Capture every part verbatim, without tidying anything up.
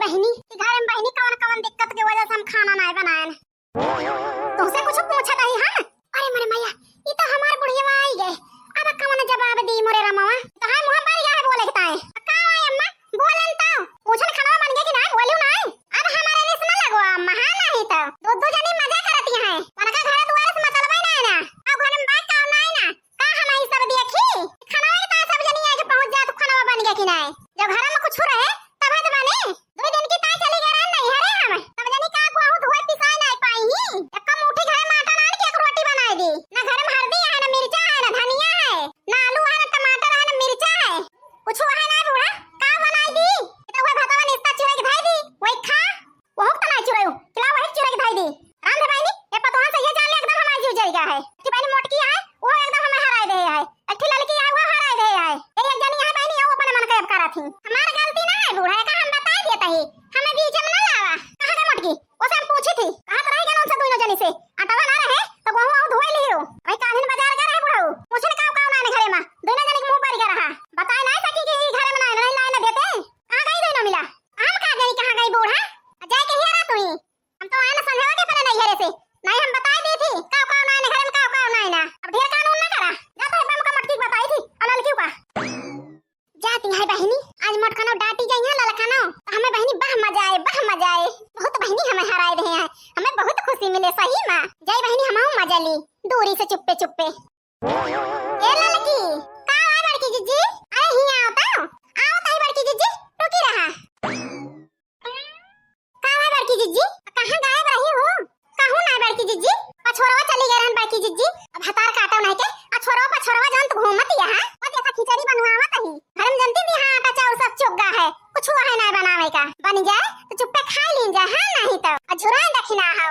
बहिनी, ई घरे में बहिनी कवन कवन दिक्कत के वजह से हम खाना नाय बनाएन। तुमसे कुछ पूछत हई हम? अरे मोरे मैया, ई तो हमार बुढ़िया आई गए। अब कवन जवाब दी मोरे रमवा? तो हाय मुँह पर गया है बोले के ताए। का आए अम्मा? बोलन तो। पूछन खाना बन गया कि नाय? बोलू नाय? अब हमारे रिस न लगवा अम्मा, हाँ नहीं तो। दो दो जनी मजा करती हैं। उनका घर दुआर से मतलब ही नाय ना। अब घर में बात काम नाय ना। का हम ई सब देखी? खाना के ताए सब जनी आके पहुँच जात, खाना बन गया कि नाय? जब घर में कुछ रहे, तब तो बने। दो दिन की ताई चली गए रहन नहीं हरे हम। तब जनी का को आऊँ धोए पिसाए नाय पाई ही। एक मुट्ठी घर में आटा नान के एक रोटी बनाए दी। ना घर में हल्दी है, ना मिर्चा है, ना धनिया है, ना आलू है, ना टमाटर है, ना मिर्चा है। कुछ है ना बूढ़ा, का बनाई दी? ई तो वह भतवा निस्ता चुरे के धाई दी, वही खा। वहू तो ना चुरायू, किला वही चुरे के धाई दी। राम दे बहिनी, ये पतोहा से ये जान ले एकदम हमार जीव जल गया है। कि बहिनी मोटकी है, वो एकदम हमें हराए दे है। अठी लड़की है, वो हराए दे है। ये एक जनी है बहिनी, वो अपने मन के अब करत ही। हमार गलती ना है बूढ़ा, का हम बताए देत ही। हमें बीच में ना लावा। कहाँ गए मोटकी? ओसे हम पूछी थी, कहत रही गन उनसे दोनों जनी से, आटवा ना रहे, तो गहूँ अहू धोए लियो। अभी काल्हिन बाजार गए रहे बुढ़ऊ, पूछे न का का ना घरे मा, दोनों जनी के मुँह पर गया रहा, बताए ना सकी कि ई घरे में ना, नहीं लाए ना देते। कहाँ गई दोनों मिला? हम का जानी कहाँ गई बूढ़ा, आ जाए के हिया रहा तू ही। हम तो आए ना संझवा के अपने नहीं घरे से, नहीं हम बताए दी थी, का का ना घरे में का का ना ना। अब ढेर कानून ना करा, जा तो बम का मटकी बताई थी, और ललकी का। जाती है बहिनी, आज मोटकनो डांटी जाई है ललकनो, तो हमें बहिनी बह मजा आए, बह मजा आए। बहुत बहिनी हमें हराए रहे हैं, हमें बहुत खुशी मिले सही मा। जाई बहिनी हमहू मजा ली, दूरी से चुप्पे चुप्पे। ए ललकी, का हुआ बड़की जिज्जी? अरे हियाँ आओ तो, आओ तो बड़की जिज्जी, रुकी रहा। का है बड़की जिज्जी? कहाँ गायब रही हो? कहूँ ना बड़की जिज्जी, पछोरवा चली गए रहन बड़की जिज्जी। अब हतार काटो नहीं के, अछोरवा पछोरवा जौन तो घूमत यहाँ। वो देखा खिचड़ी बनवावत ही। घर में जनती भी हाँ आटा चाउर सब चुग गा है। कुछ हुआ है ना बनावे का। बन जाए तो चुप्पे खा लीन जाए, हाँ नहीं तो। अझुराए दखिना हो।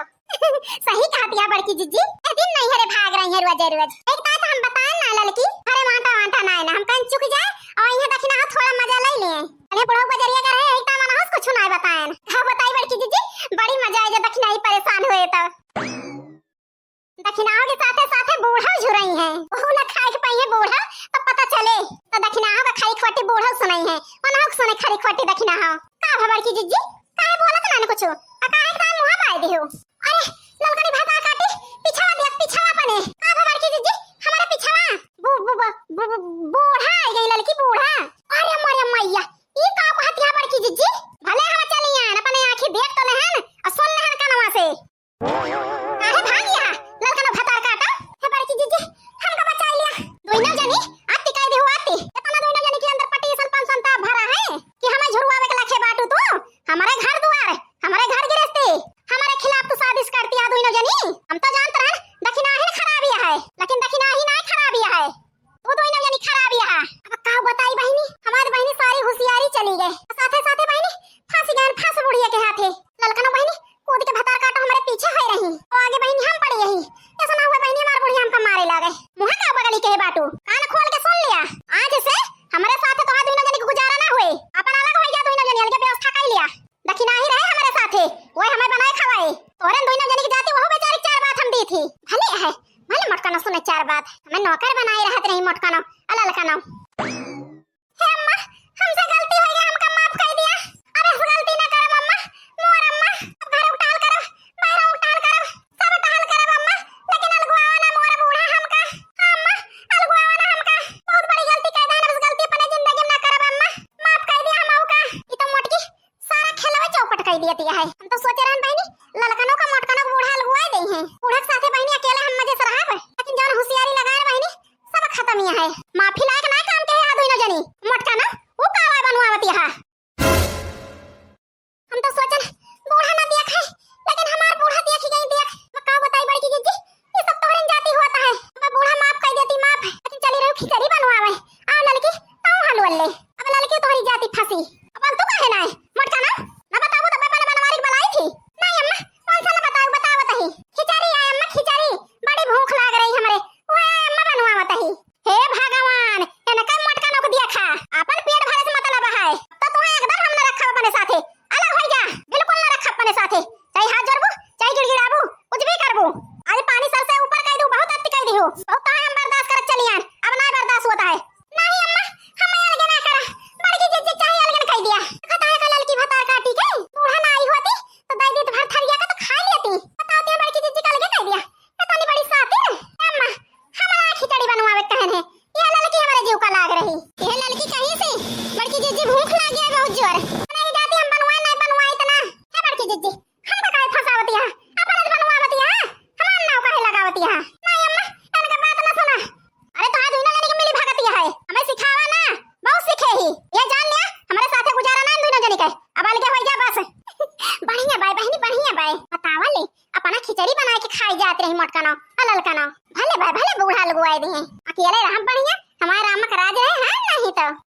सही कहत या बड़की जिज्जी। ए दिन नहीं हरे भाग रही है रोजे रोज। एक बात हम बताए ना ललकी, हरे वांटा वांटा ना है ना, हम कहीं चुक जाए और यहाँ दखिना हो थोड़ा मजा ले लिए। अरे बुढ़ऊ बजरिया का रहे, एक दामन होस कुछ ना बताएन। हाँ बताई बड़की जिज्जी, बड़ी मजा आए जब दखिना ही परेशान हुए तो। दखिनाओ के साथे साथे बूढ़ा झुरई है, वहू ना खाए के पाई है बूढ़ा, तो पता चले। तो दखिनाओ का खाई खोटी बूढ़ा सुनई है, उन्हों सुने खाली खोटी दखिनाओ। का भा बड़की जिज्जी, काहे बोलत ना कुछ? आ काहे का मुँह पाए देहो? अरे ललकनी भाता काटी, पिछवा देख पिछवा अपने। का भा बड़की जिज्जी, हमारे पिछवा बू-, बू-, बू-, बू-, बू-, बूढ़ा आ गई ललकी बूढ़ा। अरे मरे मैया, ई का कहत या बड़की जिज्जी? भले हम चली आन, अपने आँखी देख तो लेहन, आ सुन लेहन कनवा से। काहे भागी हा? ललकनो भतार काटा। हे बड़की जिज्जी, हमका बचाई लिया। दोनों जनी आती कह दे हो आती। इतना दोनों जनी के अंदर पटीसन पंसन ताप भरा है कि हमें झुरवावे के लाखे बाटू तू। हमारे घर दुआर, हमारे घर गिरस्ती, हमारे खिलाफ तू साजिश करती है दोनों जनी। हम तो जानत रहन दखिनाही खराबी है, लेकिन दखिनाही ना खराबी है। तू दोनों जनी खराब यहाँ। अब का बताई बहिनी, हमार बहिनी सारी होशियारी चली गए। साथे साथे बहिनी फंस गए, फंस बुढ़िया के हाथे। ललकनो बहिनी कूद के भतार काटो हमारे पीछे है रही। तो आगे बहिनी हम पड़ी यही। ऐसा ना हुआ बहिनी हमार बुढ़िया हमका मारे लागे। मुँह का बगली के बाटू, कान खोल के सुन लिया। आज से हमारे साथ तोहार दोनों जनी के गुजारा ना हुए। अपन अलग हो जा दोनों जनी, अलगे व्यवस्था कर लिया। दखिनाही रहे हमारे साथे, वह हमें बनाए खवाए। तोरन दोनों जनी की जाति वहू बेचारी चार बात हम दी थी। भले है, भले मोटकनो सुने चार बात। हमें नौकर बनाए रहत रही मोटकनो, अललकनो। हे अम्मा, हमसे गलती हो गया, हमका माफ कर दिया। अब ऐसे गलती ना करब अम्मा, मोर अम्मा। अब घर उठाल करब, बाहर उठाल करब, सब उठाल करब अम्मा, लेकिन अलगुआवा ना मोर बूढ़ा हमका। हाँ अम्मा, अलगुआवा ना हमका। बहुत बड़ी गलती कर देन, अब ऐसे गलती अपने जिंदगी में ना करब अम्मा। माफ कर दिया हम का। ई तो मोटकी सारा खेलवा चौपट कर दिया है। हम तो सोचे रहन बहिनी, ललकनो का मोटकनो का बूढ़ा अलगुआ दे हैं। बूढ़ा के साथे बहिनी अकेले हम मजे से रहब, लेकिन जौन होशियारी लगाए बहिनी, सब खत्म ही है। माफी लायक ना काम के है दोनों जनी। मोटका ना, वो कावा बनवावत यहाँ। हम तो सोचन बूढ़ा ना देख है, लेकिन हमार बूढ़ा देख ही गई देख। मैं का बताई बड़की जिज्जी, ये सब तोहरे जाति होता है। अब बूढ़ा माफ कर देती माफ, लेकिन चली रहू खिचड़ी बनवावे। आ ललकी, ताऊ हलवल ले। अब ललकी तोहरी जाति फंसी। अब तू काहे ना है? मोटका ना, ना बताबू तो मैं बनवारी के बुलाई थी। नहीं अम्मा, कौन सा ना बताऊ, बतावत ही। खिचड़ी आए अम्मा, खिचड़ी। बड़ी भूख लाग रही हमरे। वो आए अम्मा बनवावत ही। हे भगवान, इनका मोटका नोक दिया खा। अपन पेट भरे से मतलब है। तो तुम्हें एकदम हम न रखब अपने साथे। अलग हो जा, बिल्कुल न रखब अपने साथे। चाहे हाथ जोड़बू, चाहे गिड़गिड़ाबू, कुछ भी करबू। आज पानी सर से ऊपर कर दू, बहुत अति कर दी हो। बहुत तो हम बर्दाश्त करत चली आन, अब ना बर्दाश्त होता है। नहीं अम्मा, हम अलग ना करा। बड़की जिज्जी चाहे अलग कर दिया। खता है का ललकी भतार काटी के। तिया। नहीं अम्मा, इनका बात ना सुना। अरे तोहार दुइनो जनी के मिली भगतिया है, हमें सिखावा ना, बहुत सीखे ही। ये जान लिया, हमारे साथे गुजारा ना इन दुइनो जनी के। अब अलगे हो जा बस। बढ़िया बाय बहनी, बढ़िया बाय। बतावा ले, अपना खिचड़ी बनाए के खाई जात रही मोटका नाव, अलल का नाव। भले बाय, भले बूढ़ा लगवाए दी हैं, अकेले रहब बढ़िया। हमारे राम का राज रहे, हाँ, नहीं तो।